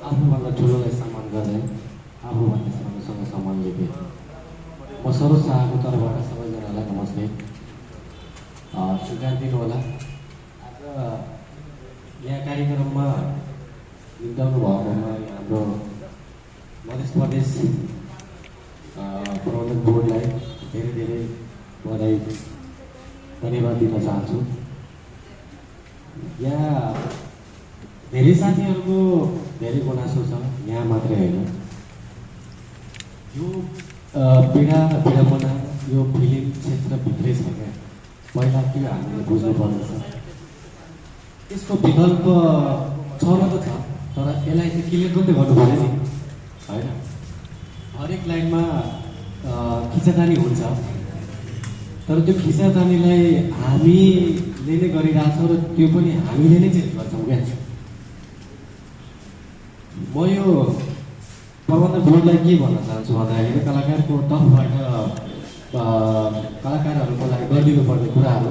आफूभन्दा ठुलोलाई सम्मान गर्ने आफूभन्दा सानोसँग सम्मान लिने म सरोज शाहको तर्फबाट सबैजनालाई नमस्ते स्वीकार दिनु होला। आज यहाँ कार्यक्रममा निम्ताउनु भएकोमा हाम्रो मध्य प्रदेश प्रबन्धक बोर्डलाई धेरै धेरै बधाई धन्यवाद दिन चाहन्छु। यहाँ धेरै साथीहरूको धेरै गुनासो छ, यहाँ मात्रै होइन। यो पीडा विडम्बना यो फिल्म क्षेत्रभित्रै छ क्या। पहिला के हामीले बुझ्नु पर्दछ, यसको विकल्प छ त छ, तर यसलाई चाहिँ क्लियर पनि त गर्नु पऱ्यो नि होइन। हरेक लाइनमा खिचातानी हुन्छ, तर त्यो खिचातानीलाई हामीले नै गरिरहेछौँ र त्यो पनि हामीले नै चेन्ज गर्छौँ क्या। म यो प्रबन्धक बोर्डलाई के भन्न चाहन्छु भन्दाखेरि कलाकारको तर्फबाट कलाकारहरूको लागि गरिदिनु पर्ने कुराहरू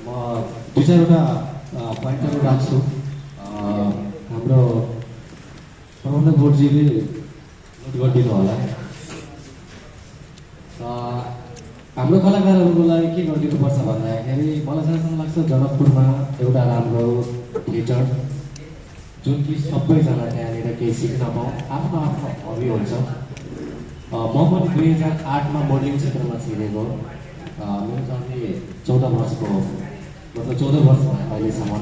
म दुई चारवटा पोइन्टहरू राख्छु। हाम्रो प्रबन्धक बोर्डजीले नोट गरिदिनु होला। हाम्रो कलाकारहरूको लागि के गरिदिनुपर्छ भन्दाखेरि मलाई जहाँसम्म लाग्छ जनकपुरमा एउटा राम्रो थिएटर, जुन कि सबैजना त्यहाँनिर केही सिक्न पाऊँ। आफ्नो आफ्नो हबी हुन्छ। म पनि 2008मा मोडलिङ क्षेत्रमा छिरेको। मेरो जति 14 वर्षको मतलब 14 वर्ष भयो अहिलेसम्म।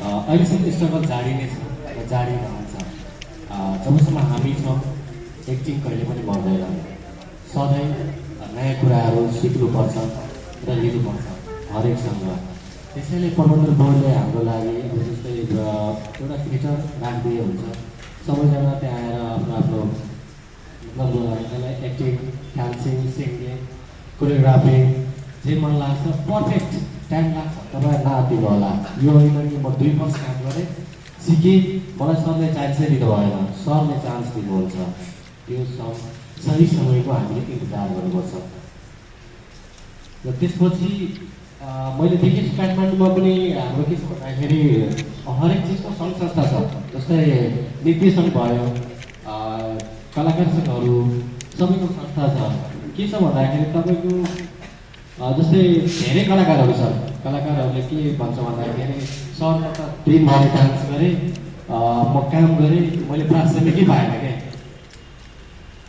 अहिलेसम्म स्ट्रगल जारी नै छ र जारी रहन्छ। जबसम्म हामी छौँ एक्टिङ कहिले पनि मर्दैन। सधैँ नयाँ कुराहरू सिक्नुपर्छ र लिनुपर्छ हरेकसँग। त्यसैले प्रबन्धक बोर्डले हाम्रो लागि अब जस्तै एउटा थिएटर राखिदिए हुन्छ। सबैजना त्यहाँ आएर आफ्नो आफ्नो मतलब एक्टिङ, डान्सिङ, सिङ्गिङ, कोरियोग्राफी जे मन लाग्छ पर्फेक्ट टाइम लाग्छ। तपाईँ नआत्तिनु होला। यो होइन कि म 2 वर्ष काम गरेँ सिकेँ, मलाई सरले चान्सै दिनु भएन। सरले चान्स दिनुहुन्छ। त्यो सही समयको हामीले इन्तजार गर्नुपर्छ। र त्यसपछि मैले देखेँ काठमाडौँमा पनि हाम्रो के छ भन्दाखेरि हरेक चिजको सङ्घ संस्था छ। जस्तै निर्देशन भयो, कलाकार सङ्घहरू, सबैको संस्था छ। के छ भन्दाखेरि तपाईँको जस्तै धेरै कलाकारहरू छन्। कलाकारहरूले के भन्छ भन्दाखेरि सर म त दिनभरि डान्स गरेँ, म काम गरेँ, मैले प्राथमिकै पाएन क्या।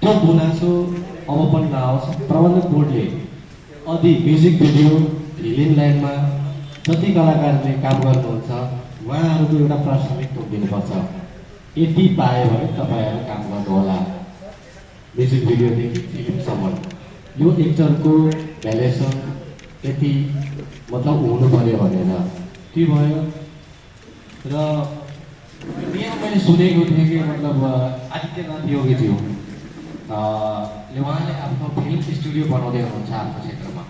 त्यो गुनासो अब पनि नआओस्। प्रबन्धक बोर्डले अझै म्युजिक भिडियो फिल्म लाइनमा जति कलाकारले काम गर्नुहुन्छ उहाँहरूको एउटा प्राथमिक दिनुपर्छ। यति पायो भने तपाईँहरू काम गर्नुहोला। म्युजिक भिडियोदेखि फिल्मसम्म यो एक्टरको भ्यालुएसन यति मतलब हुनु पऱ्यो भनेर के भयो। र यहाँ मैले सुनेको थिएँ कि मतलब आदित्यनाथ योगीज्यू उहाँले आफ्नो फिल्म स्टुडियो बनाउँदै हुनुहुन्छ आफ्नो क्षेत्रमा।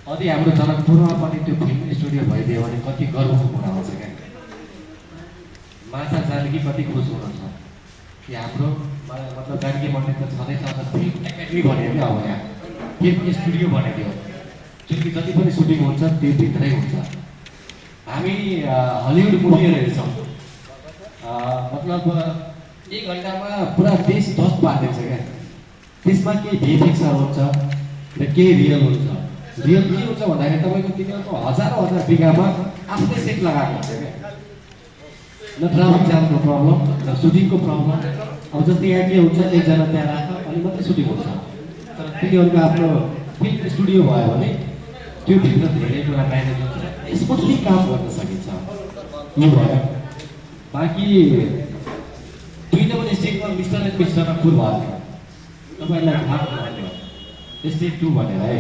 अझै हाम्रो जनकपुरमा पनि त्यो फिल्म स्टुडियो भइदियो भने कति गर्वको कुरा हुन्छ क्या। माता जानकी कति खुस हुनुहुन्छ कि हाम्रो मतलब जानकी मन्दिर त छँदैछ, फिल्म एकाडेमी बन्यो क्या। अब यहाँ फिल्म स्टुडियो बनाइदियो, जुन कि जति पनि सुटिङ हुन्छ त्यो भित्रै हुन्छ। हामी हलिउड मुभीहरू हेर्छौँ, मतलब 1 घन्टामा पुरा देश ध्वस्त पारिदिन्छ क्या। त्यसमा केही भिएफएक्सहरू हुन्छ र केही रियल हुन्छ। रियल के हुन्छ भन्दाखेरि तपाईँको तिनीहरूको हजारौँ हजार बिघामा आफ्नै सेट लगाएको हुन्छ क्या। न ट्राफिक जामको प्रब्लम, न सुटिङको प्रब्लम। अब जस्तै यहाँ के हुन्छ, एकजना त्यहाँ राख अनि मात्रै सुटिङ हुन्छ। तर तिनीहरूको आफ्नो फिल्म स्टुडियो भयो भने त्यो भित्र धेरै कुरा म्यानेज हुन्छ, स्मुथली काम गर्न सकिन्छ। यो भयो। बाँकी 2 नम्बर स्टेटमा मिस्टर एन्ड मिस जनकपुर भयो, तपाईँलाई थाहा भयो स्टेट 2 भनेर है।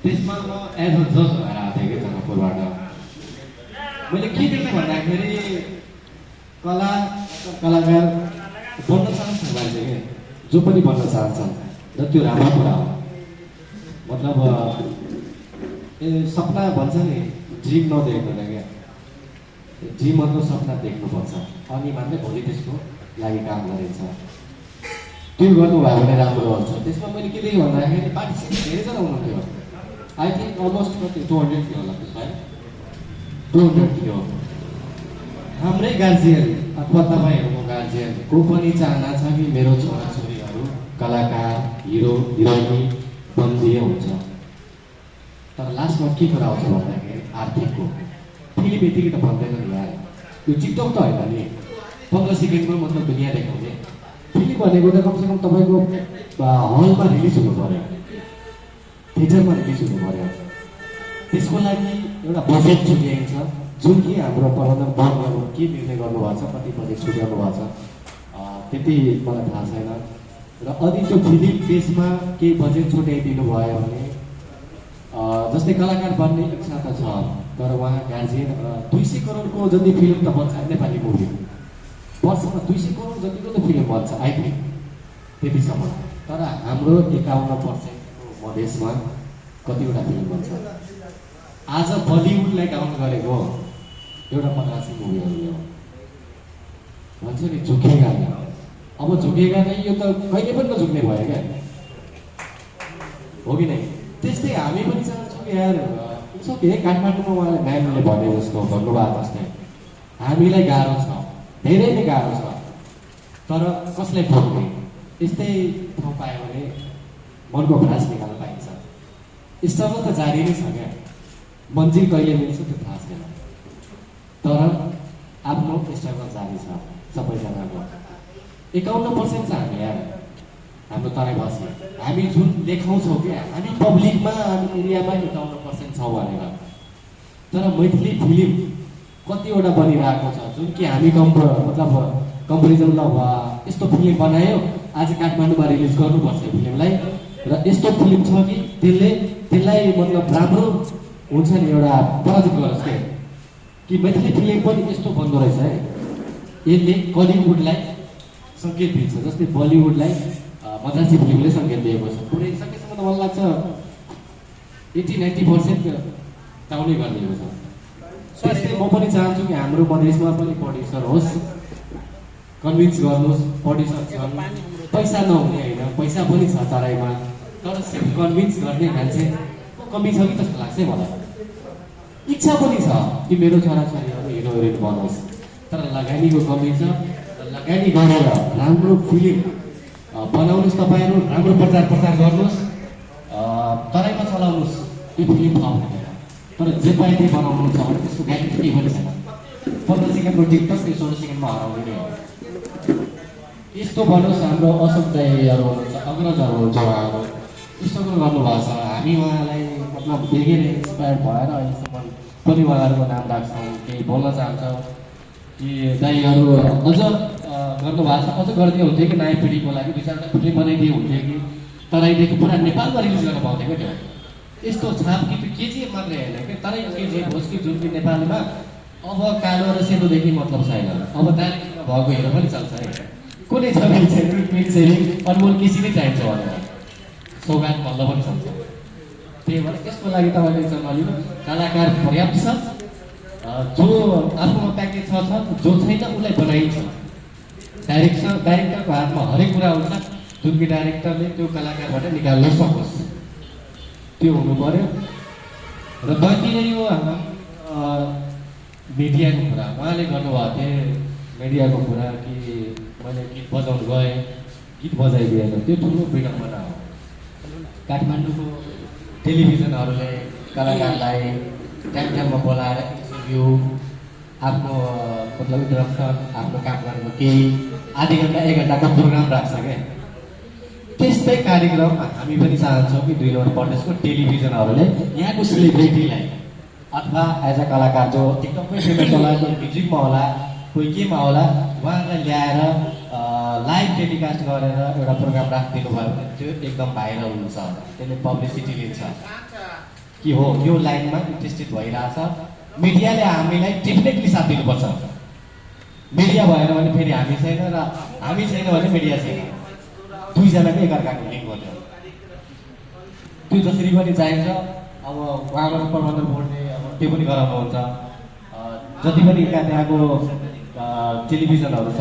त्यसमा म एज अ जज भएर आएको थिएँ कि जनकपुरबाट। मैले के देखेँ भन्दाखेरि कलाकार बन्न चाहन्छ मान्छे क्या, जो पनि बन्न चाहन्छन् र त्यो राम्रो कुरा हो। मतलब सपना भन्छ नि, ड्रिम नदेख्दैन क्या। ड्रिम मतलब सपना देख्नुपर्छ अनि मात्रै भोलि त्यसको लागि काम गरिन्छ। त्यो गर्नुभयो भने राम्रो हुन्छ। त्यसमा मैले के देखेँ भन्दाखेरि पार्टिसिपेट धेरैजना हुनुहुन्थ्यो। आई थिङ्क अलमोस्ट कति 200 थियो होला त्यसमा है। 200 थियो। हाम्रै गार्जियन अथवा तपाईँहरूको गार्जियन को पनि चाहना छ कि मेरो छोराछोरीहरू कलाकार हिरो हिरोइनी बन्दिए हुन्छ। तर लास्टमा के कुरा आउँछ भन्दाखेरि आर्थिकको फिल्म यतिकै त बन्दैन नि यार। यो टिकटक त होइन नि 15 सेकेन्डमा मतलब दुनियाँ देखाउने फिल्म भनेको त कमसेकम तपाईँको हलमा रिलिज हुनु पर्यो, थिएटरमा रिलिज हुनु पर्यो। त्यसको लागि एउटा बजेट छुट्याइन्छ, जुन कि हाम्रो प्रबन्धन बोर्डले के निर्णय गर्नुभएको छ, कति बजेट छुट्याउनु भएको छ त्यति मलाई थाहा छैन। र अझै त्यो फिल्म बेसमा केही बजेट छुट्याइदिनु भयो भने जस्तै कलाकार बन्ने इच्छा त छ, तर उहाँ गार्जियन 200 करोडको जति फिल्म त बन्छ नेपाली मुभी, वर्षमा 200 करोड जतिको त फिल्म बन्छ आई थिङ्क त्यतिसम्म। तर हाम्रो 51% मधेसमा कतिवटा फिल्म बन्छ। आज बलिउडलाई डाउन गरेको एउटा मद्रासी मुभीहरूले हो, भन्छ नि झुकेगा नहीं। अब झुकेगा नहीं यो त कहिले पनि नझुक्ने भयो क्या, हो कि नै? त्यस्तै हामी पनि चाहन्छौँ कि यार उसो के काठमाडौँमा उहाँले म्यामले भने जस्तो भन्नुभएको जस्तै हामीलाई गाह्रो छ, धेरै नै गाह्रो छ, तर कसलाई ठोक्ने यस्तै ठाउँ पायो भने मनको भ्रास निकाल्न पाइन्छ। स्ट्रगल त जारी नै छ क्या, मन्जिल कहिले मिल्छ त्यो थाहा छैन, तर आफ्नो स्ट्रगल जारी छ सबैजनाको। 51% छ हामी यार, हाम्रो तराई बसी हामी जुन देखाउँछौँ क्या, हामी पब्लिकमा हामी एरियामा 51% छौँ भनेर। तर मैथिली फिल्म कतिवटा बनिरहेको छ जुन कि हामी मतलब कम्पेरिजन ल यस्तो फिल्म बनायो आज काठमाडौँमा रिलिज गर्नुपर्छ फिल्मलाई, र यस्तो फिल्म छ कि त्यसलाई मतलब राम्रो हुन्छ नि एउटा पराजित गरोस् के कि मैथिली फिल्म पनि यस्तो बन्दो रहेछ है। यसले कलिउडलाई सङ्केत दिन्छ, जस्तै बलिउडलाई मद्रासी फिल्मले सङ्केत दिएको छ। पुरै सकेसम्म त मलाई लाग्छ 80-90% डाउनै गरिदिएको छ। त्यस्तै म पनि चाहन्छु कि हाम्रो मधेसमा पनि प्रड्युसर होस्, कन्भिन्स गर्नुहोस्। प्रड्युसर छन्, पैसा नहुने होइन, पैसा पनि छ तराईमा, तर सिर्फ कन्भिन्स गर्ने मान्छे कमी छ कि जस्तो लाग्छ मलाई। इच्छा पनि छ कि मेरो छोराछोरीहरू हिरो हिरोइन बनोस्, तर लगानीको कमी छ। लगानी गरेर राम्रो फिल्म बनाउनुहोस्, तपाईँहरू राम्रो प्रचार गर्नुहोस्, तराईमा चलाउनुहोस् त्यो फिल्म भनेर। तर जे पाए त्यही बनाउनु छ भने त्यसको ग्यारेन्टी केही पनि छैन। 15 सेकेन्डको टिकटक 16 सेकेन्डमा हराउने नै हो। यस्तो भन्नुहोस्, हाम्रो अशोक दाईहरू हुनुहुन्छ, अग्रजहरू हुन्छ, उहाँहरू स्ट्रगल गर्नुभएको छ। हामी उहाँलाई मतलब देखेर इन्सपायर भएर अहिलेसम्म पनि उहाँहरूको नाम राख्छौँ, केही बोल्न चाहन्छौँ कि दाईहरू अझ गर्नुभएको छ, अझ गरिदिए हुन्थ्यो कि नयाँ पिँढीको लागि 2-4 फिल्म बनाइदिए हुन्थ्यो कि तराईदेखि पुरा नेपालमा रिलिज गर्न पाउँथ्यो क्या त्यो। यस्तो छाप कि त्यो केजिएफ मात्रै होइन कि तराईको केजिएफ होस् कि जुन कि नेपालमा अब कालो र सेतोदेखि मतलब छैन, अब डाइरेक्टमा भएको हेरेर पनि चल्छ है। कुनै छ अनमोल केसी नै चाहिन्छ भनेर सौगात मल्ल पनि चल्छ। त्यही भएर यसको लागि तपाईँले चाहिँ अलि कलाकार पर्याप्त छ, जो आफूमा प्याकेज छ, जो छैन उसलाई बनाइन्छ। डाइरेक्टरको हातमा हरेक कुरा हुन्छ, जुन कि डाइरेक्टरले त्यो कलाकारबाट निकाल्न सकोस् त्यो हुनु पर्यो। र बाँकी नै यो मिडियाको कुरा उहाँले गर्नुभएको थिए, मिडियाको कुरा कि मैले गीत बजाउनु गएँ, गीत बजाइदिएन, त्यो ठुलो विडम्बना हो। काठमाडौँको टेलिभिजनहरूले कलाकारलाई टाइममा बोलाएर इन्टरभ्यू, आफ्नो मतलब इन्ट्रोडक्सन, आफ्नो काम गरेको केही आधी घन्टा 1 घन्टाको प्रोग्राम राख्छ क्या। त्यस्तै कार्यक्रम हामी पनि चाहन्छौँ कि 2 नम्बर प्रदेशको टेलिभिजनहरूले यहाँको सेलिब्रिटीलाई अथवा एज अ कलाकार जो टिकटकमै फेमस होला, कोही म्युजिकमा होला, कोही केमा होला, उहाँलाई ल्याएर लाइभ टेलिकास्ट गरेर एउटा प्रोग्राम राखिदिनु भयो भने त्यो एकदम भाइरल हुन्छ, त्यसले पब्लिसिटी लिन्छ कि हो यो लाइनमा इन्ट्रेस्टेड भइरहेछ। मिडियाले हामीलाई डेफिनेटली साथ दिनुपर्छ। मिडिया भएन भने फेरि हामी छैन, र हामी छैन भने मिडिया छैन, दुईजनाकै एकअर्काको लिङ्क हुन्छ। त्यो जसरी पनि चाहिन्छ। अब उहाँको प्रबन्धन बोर्डले अब त्यो पनि गराउनुहुन्छ। जति पनि त्यहाँको टेलिभिजनहरू छ